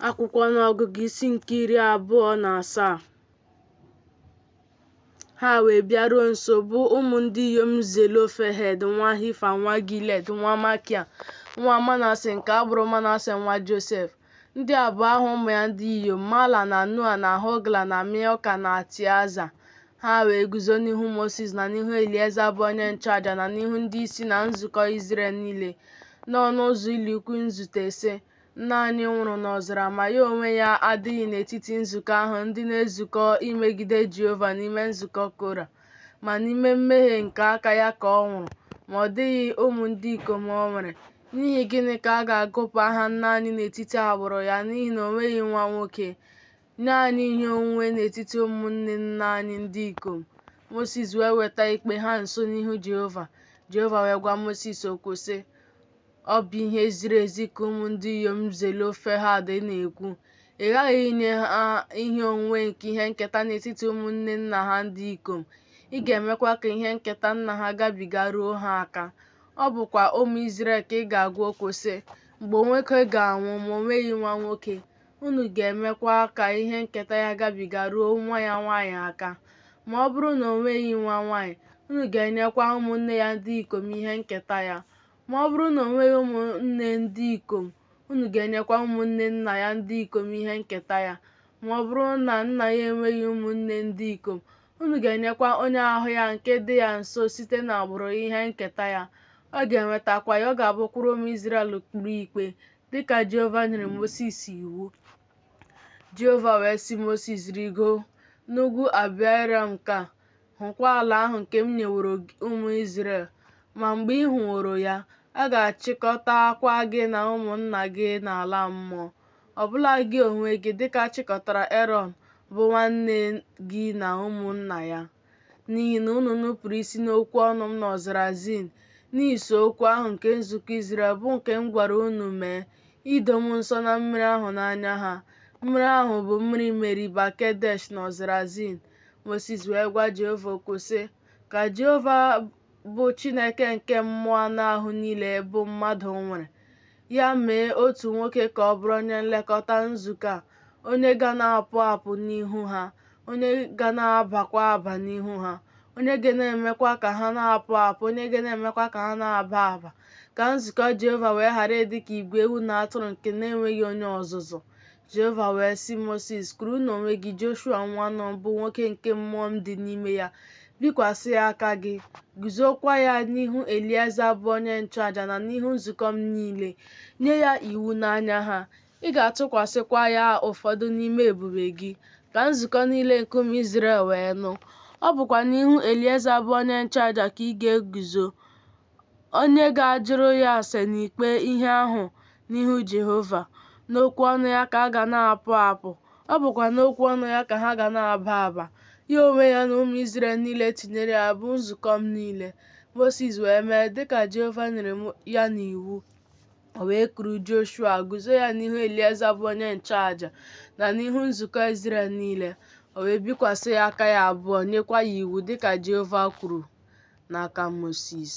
Akwụkwọ Ọnụọgụgụ isi nke 27. Ha wee bịaruo nso, bụ ụmụ ndị inyom Zelofehed nwa Hifa nwa Gilied nwa Makia nwa Manase nke agbụrụ Manase nwa Josef. Ndị a bụ aha ụmụ ya ndị inyom, Mala na Noa na Họgla na Milka na Tịaza. Ha wee guzo n'ihu Mosis na n'ihu Elieza bụ onye nchụaja na n'ihu ndị isi na nzukọ Izrel niile n'ọnụ ụzọ ụlọikwuu nzute, sị, Nna anyị nwụrụ n'ọzara, ma ya onwe ya adịghị n'etiti nzukọ ahụ ndị na-ezukọ imegide Jehova n'ime nzukọ Kora, ma n'ime mmehie nke aka ya ka ọ nwụrụ, ma ọ dịghị ụmụ ndị ikom o nwere. N'ihi gịnị ka a ga-agụpụ aha nna anyị n'etiti agbụrụ ya n'ihi na o nweghị nwa nwoke? Nye anyị ihe onwunwe n'etiti ụmụnne nna anyị ndị ikom. Mosis wee weta ikpe ha nso n'ihu Jehova. Jehova wee gwa Mosis okwu, sị, Ọ bụ ihe ziri ezi ka ụmụ ndị inyom Zelofehad na-ekwu. Ị ghaghị inye ha ihe onwunwe nke ihe nketa n'etiti ụmụnne nna ha ndị ikom, ị ga-emekwa ka ihe nketa nna ha gabiga ruo ha aka. Ọ bụkwa ụmụ Izrel ka ị ga-agwa okwu, sị, Mgbe nwoke ga-anwụ ma o nweghị nwa nwoke, unu ga-emekwa ka ihe nketa ya gabiga ruo nwa ya nwaanyị aka. Ma ọ bụrụ na o nweghị nwa nwaanyị, unu ga-enyekwa ụmụnne ya ndị ikom ihe nketa ya. Ma ọ bụrụ na o nweghị ụmụnne ndị ikom, unu ga-enyekwa ụmụnne nna ya ndị ikom ihe nketa ya. Ma ọ bụrụ na nna ya enweghị ụmụnne ndị ikom, unu ga-enyekwa onye ahụ ya nke dị ya nso site n'agbụrụ ihe nketa ya. Ọ ga-enwetakwa ya, ọ ga-abụkwara ụmụ Izrel ụkpụrụ ikpe, dị ka Jehova nyere Mosis iwu. Jehova wee sị Mosis, Rịgoo n'ugwu Abarim nke a, hụkwa ala ahụ nke m nyeworo ụmụ Izrel. Ma mgbe ị hụworo ya, a ga-achịkọtakwa gị na ụmụnna gị n'ala mmụọ, ọbụla gị onwe gị, dịka a chịkọtara Erọn bụ nwanne gị na ụmụnna ya. N'ihi na unu nupụrụ isi n'okwu ọnụ m n'ọzara Zin, n'iso okwu ahụ nke nzukọ Izrel, bụ nke m gwara unu mee, ido m nsọ na mmiri ahụ n'anya ha. Mmiri ahụ bụ mmiri Meriba Kedesh n'ọzara Zin. Mosis wee gwa Jehova okwu sị, Ka Jehova bụ Chineke nke mmụọ anụ ahụ niile bụ mmadụ nwere, ya mee otu nwoke ka ọ bụrụ onye nlekọta nzukọ a, onye ga na-apụ apụ n'ihu ha, onye ga na-abakwa aba n'ihu ha, onye ga na-emekwa ka ha na-apụ apụ, onye ga na-emekwa ka ha na-aba aba, ka nzukọ Jehova wee ghara ịdị ka igwe ewu na atụrụ nke na-enweghị onye ọzụzụ. Jehova wee sị Mosis, Kuru n'onwe gị Joshua nwa Nun, bụ nwoke nke mmụọ m dị n'ime ya, bikwasị ya aka gị, guzokwa ya n'ihu Elieza bụ onye nchụaja na n'ihu nzukọ m niile, nye ya iwu n'anya ha. Ị ga-atụkwasịkwa ya ụfọdụ n'ime ebube gị, ka nzukọ niile nke ụmụ Izrel wee nụ. Ọ bụkwa n'ihu Elieza bụ onye nchụaja ka ị ga-eguzo, onye ga-ajụrụ ya ase n'ikpe ihe ahụ n'ihu Jehova. N'okwu ọnụ ya ka ha ga na-apụ apụ, ọ bụkwa n'okwu ọnụ ya ka ha ga na-aba aba, ya onwe ya na ụmụ Izrel niile tinyere ya, bụ nzukọ m niile. Mosis wee mee dị ka Jehova nyere ya n'iwu. O wee kuru Joshua, guzo ya n'ihu Elieza bụ onye nchụaja na n'ihu nzukọ Izrel niile. O wee bikwasị ya aka ya abụọ, nyekwa ya iwu dịka Jehova kwuru n'aka Mosis.